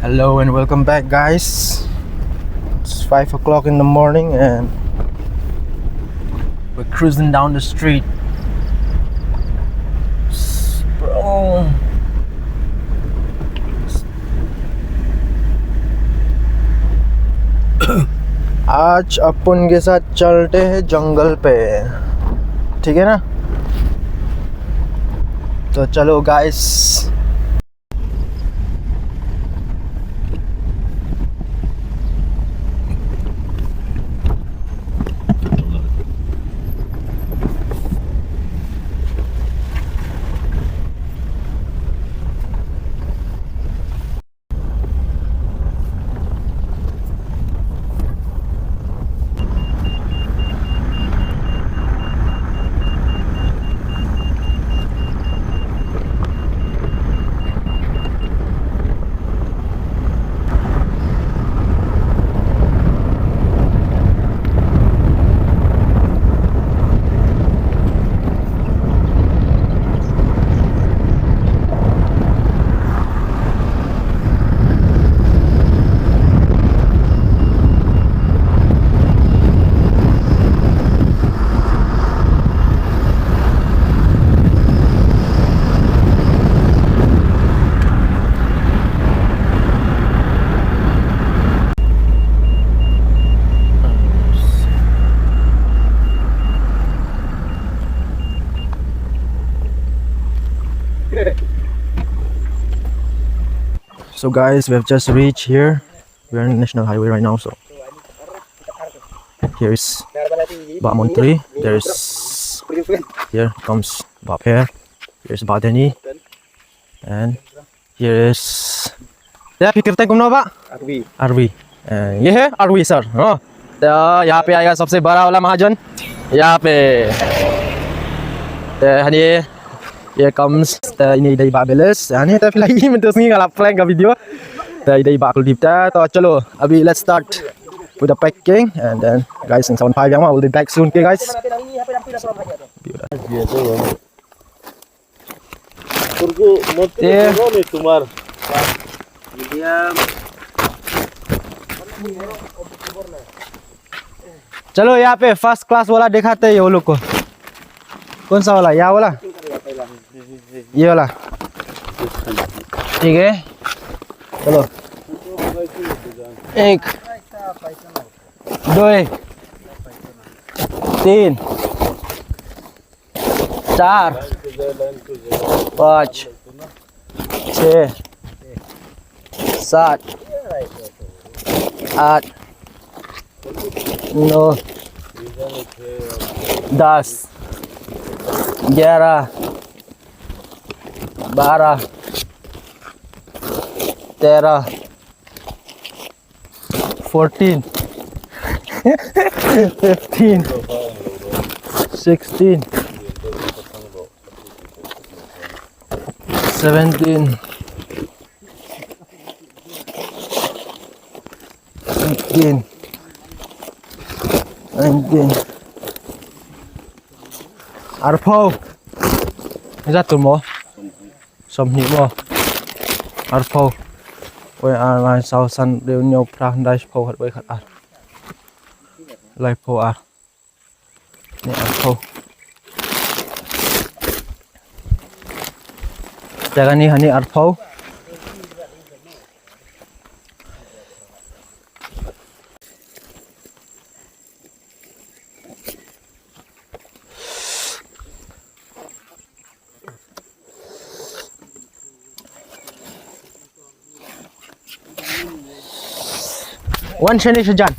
Hello and welcome back guys. It's 5 o'clock in the morning and we're cruising down the street. Bro. आज अपन के साथ चलते हैं जंगल पे, ठीक है ना? तो चलो guys. So guys, we have just reached here. We are on National Highway right now. So here is Ba Montree. There's here comes Ba Pher. Here's Ba Deni. And here is ya fikir kumno ba? Arvi. Arvi. ये है RV sir. हाँ, तो यहाँ पे आएगा सबसे बड़ा वाला महाजन यहाँ पे. तो ये Here comes the ini dari Bak Beles. Ini tapi lagi mentus ni kalau prank ka video. The dari Bak Kuldeep ta. To chalo, abhi let's start with the packing and then guys in 75 yang will be back soon, okay guys. चलो यहाँ पे first class वाला दिखाते हैं वो लोग को. कौन सा वाला? यहाँ वाला, ये वाला, ठीक है. चलो 1 2 3 4 5 6 7 8 9 10 11 12 13 14 15 16 17 18 19 Arpho Zat mo 20 mo Arpho Oi ar mai sau san reu nyo pra dai pho khat oi khat ar lai pho ar ne arpho jaga ni hani arpho. One जान.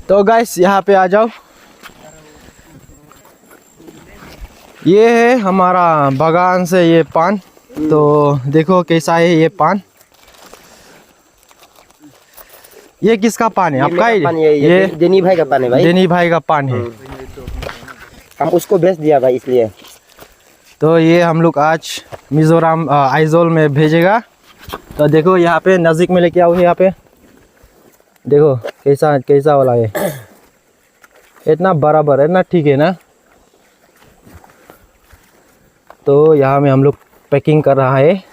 तो गाइस यहाँ पे आ जाओ. ये है हमारा बागान से ये पान. तो देखो कैसा है ये पान. ये किसका पान है? आपका ही? पान ये, ये डेनी भाई का पान है भाई. डेनी भाई का पान है. हम उसको बेच दिया भाई इसलिए. तो ये हम लोग आज मिजोरम आइजोल में भेजेगा. तो देखो यहाँ पे नज़दीक में लेके आओ. यहाँ पे देखो कैसा कैसा वाला है. इतना बराबर है ना, ठीक है ना. तो यहाँ में हम लोग पैकिंग कर रहा है.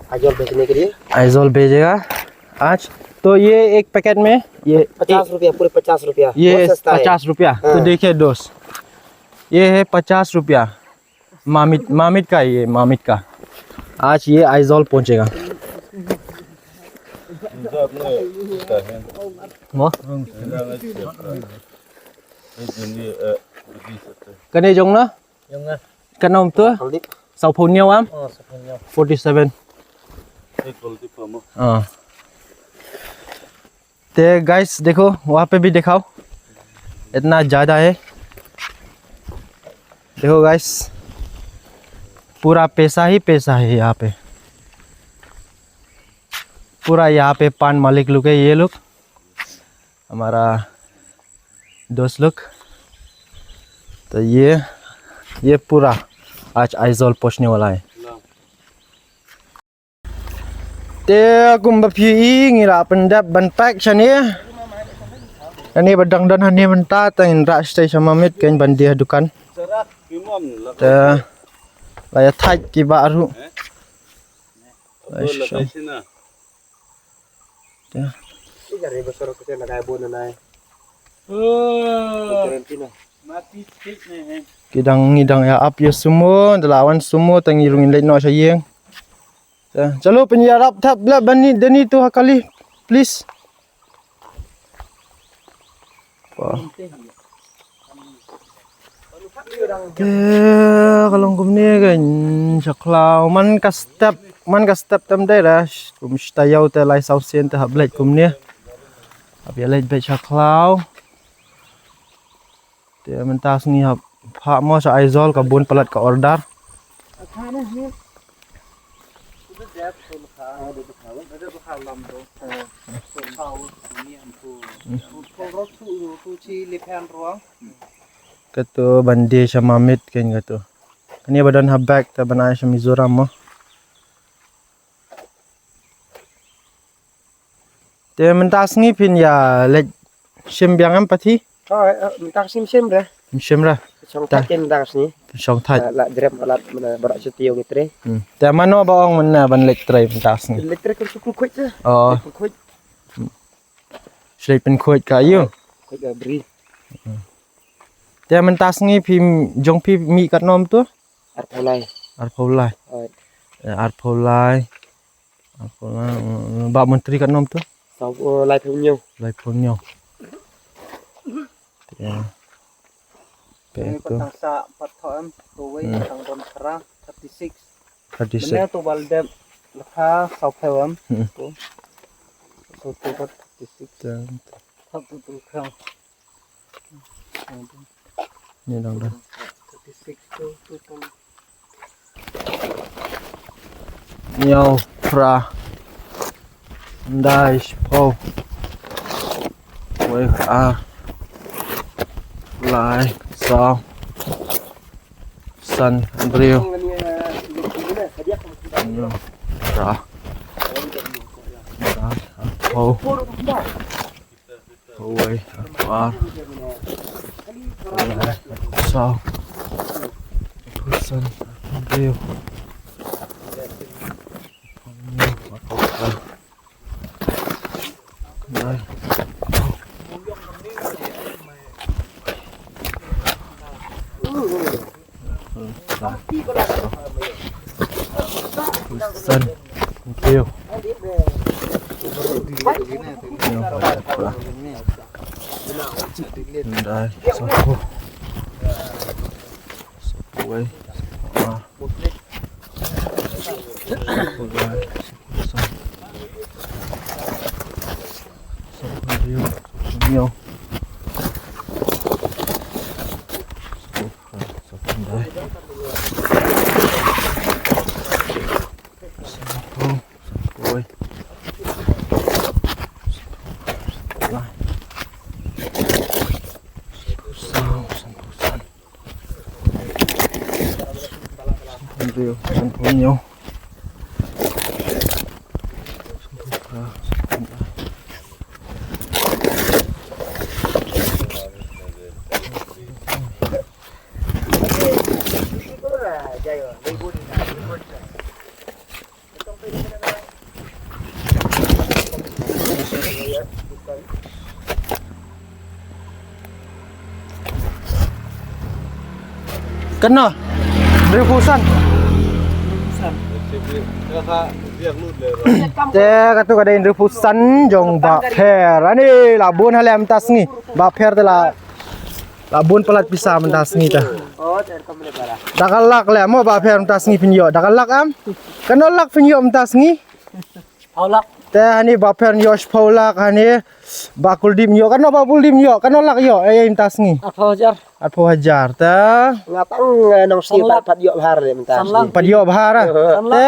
Aizawl भेजने के लिए। आइजोल भेजेगा आज। तो ये एक पैकेट में ये 50 रुपया, पूरे 50 रुपया। ये बहुत सस्ता है। 50 रुपया। तो हाँ। देखिए दोस्त, ये है 50 रुपया मामित, मामित का, ये मामित का आज ये आइजोल पहुंचेगा। वो cái này giống nó cái nào tôi sáu phun nhau am 47. हाँ ते गाइस देखो, वहाँ पे भी दिखाओ, इतना ज़्यादा है। देखो गाइस, पूरा पैसा ही पैसा है यहाँ पे। पूरा यहाँ पे पान मालिक लोग है, ये लोग हमारा दोस्त लोग। तो ये पूरा आज आइजोल पहुँचने वाला है। Te kum ba phi ngi la pendap ban pack chani ani badang dan hani menta tang ra stay samamit ken ban dia dukan te la ya thai ki ba ru इधर है बसरो के लगाए बोन ना है गारंटी ना। Kidang ngidang ya ap ya sumo delawan sumo tang irungin lek no sayeng. Chalo penyarap thap la bani dani tu hakali please. Te kalong kum ni kan saklaw man ka step, man ka step tam dai ra kum stayaw te lai sau sen te hab lek kum ni hab ya lek be saklaw te man tas ngi hab pha mo sa Aizawl ka bun palat ka order. Kato bandi sa mamit ken kato. Kani badan habak ta banai sa Mizoram mo. Te mentas ngi pin ya le sim biang am pathi. Oh, mentak sim sim ra. Sim ra. Song thai ken mentak ni. Song thai. La drem la mana barak setio ngi tre. Te mano ba ong man na ban lek tre mentas ni. Lek tre kan suku khoi cha. Oh. Khoi. Shlei pen khoi ka yu. Khoi ka bri. Te mentas ngi phim jong phi mi kat nom tu. Arpolai. Arpolai. Arpolai. Arpolai ba menteri kat nom tu. Sau lai phun nhiều. Lai phun nhiều. Te. Pe tu. Sa pathoam tu wei tang don khara 36. 36. Mene tu balde lakha sau phewam tu. So tu bat 36. Thap tu tu khang. Ni dang dah. 36 tu tu tu. Nhau pra. Dai po. Wei a. Lai sao. San Andreo. Nhau pra. Dai po. Wei a. Lai sao. San Andreo. Đây. Sơn tiêu. Đây, số cuối. Nhiều. Nhiều. Kan na Rifusan. Te ka tu ka dein rifusan jong ba pher ani la bun halem tas ngi ba pher te la la bun pelat pisa men tas ngi ta. Dakalak le mo ba pher tas ngi pin yo dakalak am. Kanolak pin yo tas ngi. Te hani ba pher yo pholak hani ba kuldim yo kan ba kuldim yo kanolak yo eh tas ngi. Atpho hajar ta. Ngapang nong si pat yo har le mentas. Pat yo bahara. Te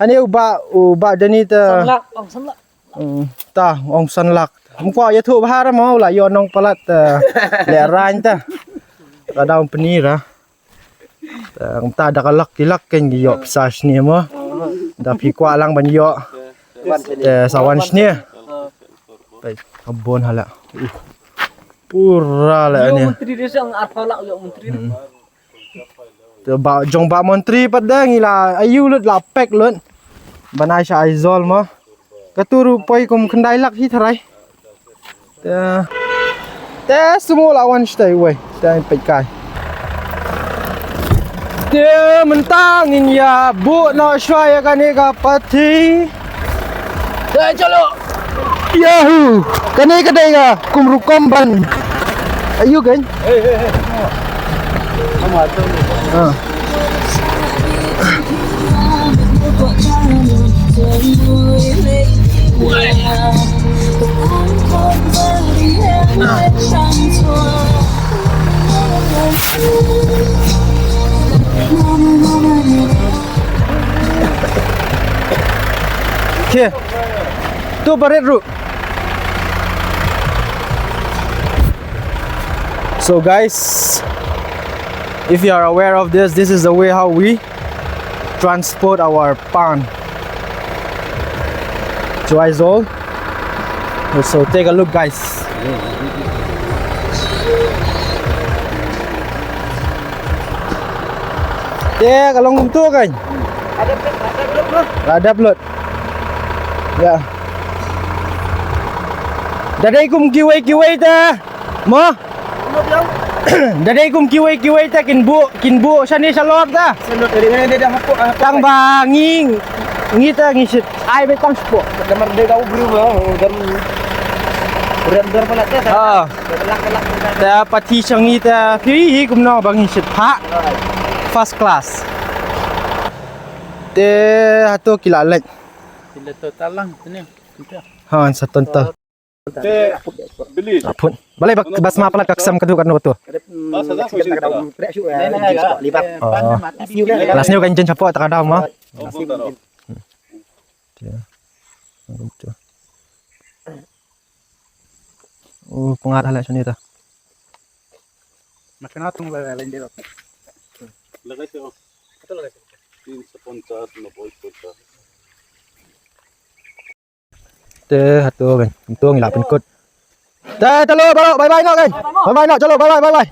hani uba uba dani ta. Ta ong san lak. Mko ya thu bahara mo la yo nong palat le rain ta. Ka daun penira. Ta dakalak kilak ken yo pisas ni mo. Da pi kwa lang ban yo. Te sawan sni. Pai kabon hala. Pura la ni. Te ba jong ba menteri pada ngila ayu lut la pek lut. Banai sha aizol mo. Katuru poi kum khandai lak hi tharai. Te te sumo la wan stay wei. Te pek kai. Te mentangin ya bu no shwaya ka ni ka pati. Te chalo. Yahoo! Kani ka dai ka kum rukom ban. Ayu kan? Ah. Okay. Tu baret ru. So guys, if you are aware of this, this is the way how we transport our pan to Aizawl. So take a look, guys. Te kalau ngum tu kan? Ada upload. Ya. Dadai kum kiwei kiwei ta. Mo. Dadai kum kiwei kiwei ta kin bu shani shalot ta. Senot dari mana dia dah hapuk Tang ba ngi ngi ta ngi shit ai be tang spo. Damar dia kau beri mo dam Render pala ta. Ah. Ta pati changi ta phi hi kum no ba ngi shit pha. First class. Te hato kila lek. Sila total lang ni. Ha sa tontal. Te beli. Apun. Balai bak basma pala kaksam kadu kan tu. Oh. Kelas ni kan jen capok tak ada mah. Oh, pengat halak macam ni ta. Makan atung la lain dia. Lagaise ho. 350 90 50. Te hatu kan. Untung ngilak penkut. Te talo bye bye bye nak kan. Bye bye nak chalo bye bye bye bye.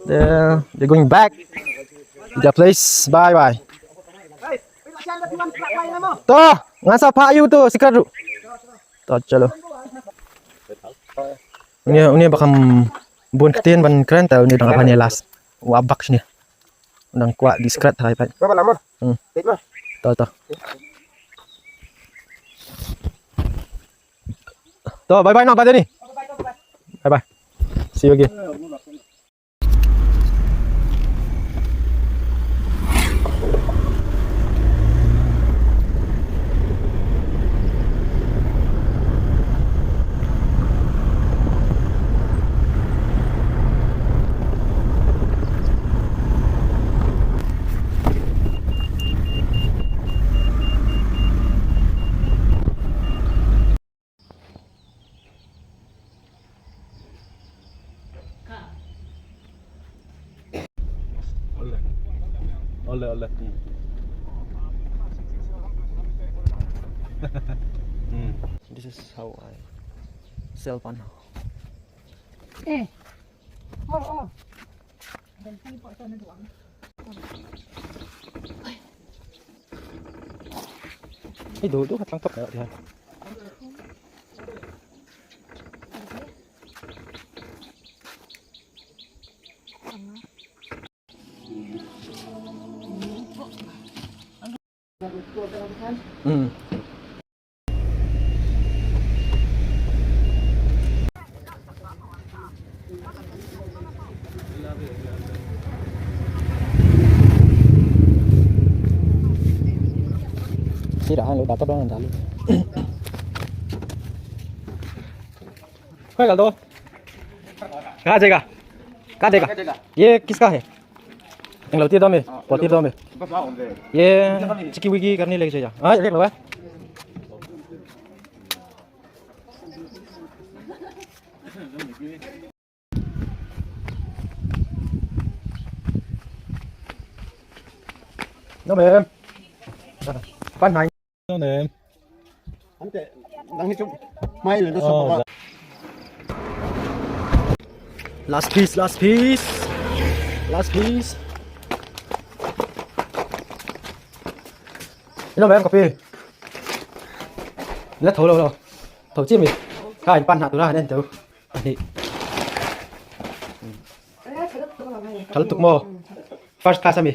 They're going back to their place. Bye bye. To, ngasa pak you tu sikat tu. To chalo. Ini ini bakam bun ketien ban keren tau ni dang apa ni las. Wabak sini. Dang kuat di skrat hai pak. Berapa lama? Hmm. To to. To bye bye nak pada ni. Bye bye. See you again. Ole ole. This is how I sell pan. Eh. Oh, oh. Hey, tu tu hatang top dia. Um. Sirah han lo dah tawp ang an dah lut. Khawi kal dawn? Ka jega. Ka jega. Ye kiska hai? Englo tir dawn mi? Pawh tir dawn mi? Ye chiki wiki karni lek che ja. Ah lek lo a. Nó mềm. Pan hành. Nó mềm. Last piece, last piece. Last piece. Nó mềm copy. Let thấu đâu đâu. Thấu chi mình. Khai pan hạ tụi nó nên tụ. Ni. Thal tuk mo. First class ami.